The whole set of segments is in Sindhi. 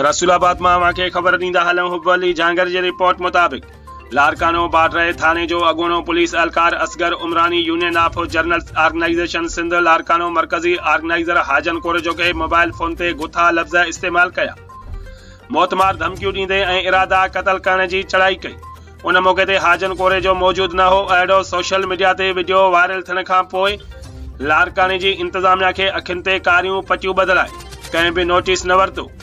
رسول آباد مان اوهان کي خبر ڏيندا هلون حب علي جهانگير جي رپورٽ مطابق لاڙڪاڻو بارڊر ٿاڻي جو اڳوڻو پوليس اهلڪار Asghar Umrani union of journalist organisation Sindh Larkana مرڪزي آرگنائيزر حاجن ڪوريجو کي موبائل فون تي گٿا لفظ استعمال ڪيا موتمار ڌمڪيون ڏيندي ۽ ارادا قتل ڪرڻ جي چڙهائي ڪئي ان موقعي تي حاجن ڪوريجو موجود نه هو اهڙو سوشل ميڊيا تي وڊيو وائرل ٿيڻ کان پوء لاڙڪاڻي جي انتظاميا کي اکين تي ڪاريون پٽيون ٻڌل آهن ڪنهن به نوٽيس نه ورتو.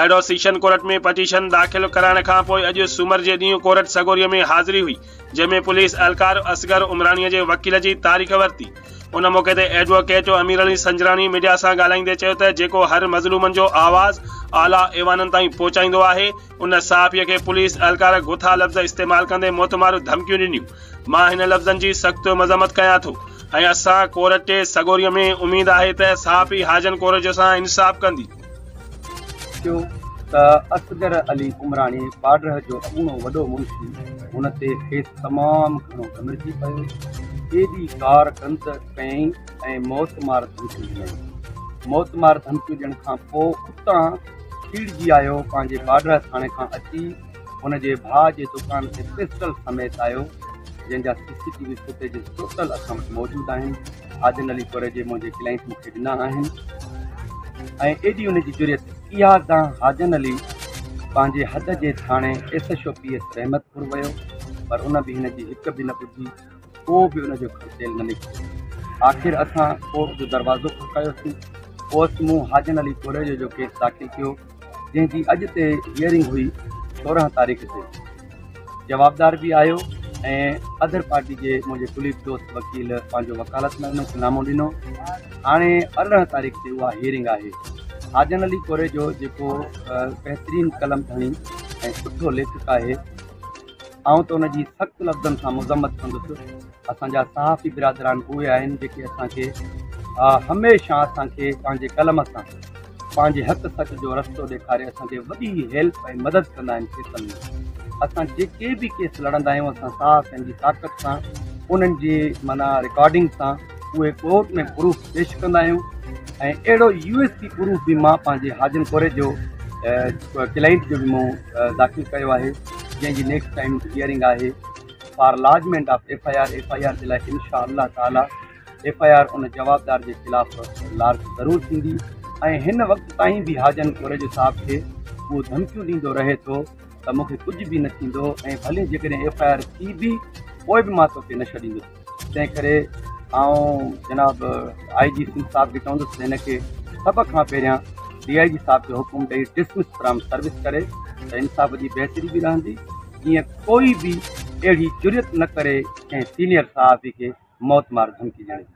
اهڙو سيشن ڪورٽ ۾ پٽيشن داخل ڪرائڻ کان پوء اڄ سومر جي ڏينهن ڪورٽ سڳوري ۾ حاضري هئي جنهن ۾ پوليس اهلڪار اصغر عمراڻي جي وڪيل جي تاريخ ورتي ان موقعي تي ايڊووڪيٽ امير علي سنجراڻي ميڊيا سان ڳالهائيندي چيو ته جيڪو هر مظلومن جو آواز اعليٰ ايوانن تائين پهچائيندو آهي ان صحافي کي پوليس اهلڪار گٿا لفظ استعمال ڪندي موتمار ڌمڪيون ڏنيون مان هن لفظن جي سخت مذمت ڪيان ٿو ۽ اسان ڪورٽ سڳوري ۾ اميد آهي ته صحافي حاجن ڪوريجو سان انصاف ڪندي. ٿيو ته اصغر علي عمراڻي باڊهه جو اڳوڻو وڏو منشي هن تي کيس تمام گهڻو ڏمرجي پيو. ايڏي ڪار ڪنت ڪيائين ۽ موت مار ڌمڪيون ڏنائين. موت مار ڌمڪيون ڏيڻ کان پوء اتان سيڙجي آيو پنهنجي باڊهه ٿاڻي کان اچي هن جي ڀاء جي دڪان تي پسٽل سميت آيو جنهن جا C C T V footages total اسان وٽ موجود آهن حاجن علي ڪوريجي منهنجي ڪلائنٽ مون کي ڏنا آهن ۽ ايڏي ان جي جرئت اها دانهن حاجن علي پنهنجي حد جي ٿاڻي S H O P S Rahmatpur ويو پر ان به هن جي هڪ به نه ٻڌي ڪو به ان جو کڙتيل نه نڪتو. آخر اسان ڪورٽ جو دروازو کڙڪايوسين. پوء مون حاجن علي ڪوريجو جو ڪيس داخل ڪيو، جنهن جي اڄ تي هيئرنگ هئي 16 تاريخ تي. جوابدار به آيو ۽ ادر پارٽي جي منهنجي ڪليگ دوست وڪيل پنهنجو وڪالت نامو ڏنو. هاڻي 18 تاريخ تي اها هيئرنگ آهي. حاجن علي ڪوريجو جيڪو بهترين قلم ڌڻي ۽ سٺو ليکڪ آهي، آئون ته ان جي سخت لفظن سان مذمت ڪندس. اسان جا صحافي برادران اهي آهن جيڪي اسان کي هميشه اسان کي پنهنجي قلم سان پنهنجي حق سچ جو رستو ڏيکاري اسان کي وڏي هيلپ ۽ مدد ڪندا آهن ڪيسن ۾ اسان جيڪي به ڪيس لڙندا آهيون اسان صحافين جي طاقت سان انهن جي معنيٰ رڪارڊنگ سان اهي ڪورٽ ۾ پروف پيش ڪندا آهيون ۽ اهڙو يو ايس پي پروف به مان پنهنجي حاجن ڪوريجو ڪلائنٽ جو به مون داخل ڪيو آهي جنهن جي نيڪسٽ ٽائيم هيئرنگ آهي for lodgement of F I R F I R جي لاء انشاء الله تعالي ايف I R ان جوابدار جي خلاف لارج ضرور ٿيندي ۽ هن وقت تائين به حاجن ڪوريجو صاحب کي اهو ڌمڪيون ڏيندو رهي ٿو ته مون کي ڪجهه به نه ٿيندو ۽ ڀلي جيڪڏهن ايف I R ٿي به پوء به مان توکي نه ڇڏيندس تنهن ڪري آئون جناب آء جي سنڌ صاحب کي چوندس ته هن کي سڀ کان پهريان ڊي I جي صاحب کي حڪم ڏئي ڊسمس فرام سروس ڪري ته انصاف جي بهتري به رهندي جيئن ڪوئي به اهڙي جرئت نه ڪري ڪنهن سينيئر صحافي کي موت مار ڌمڪي ڏيڻ جي.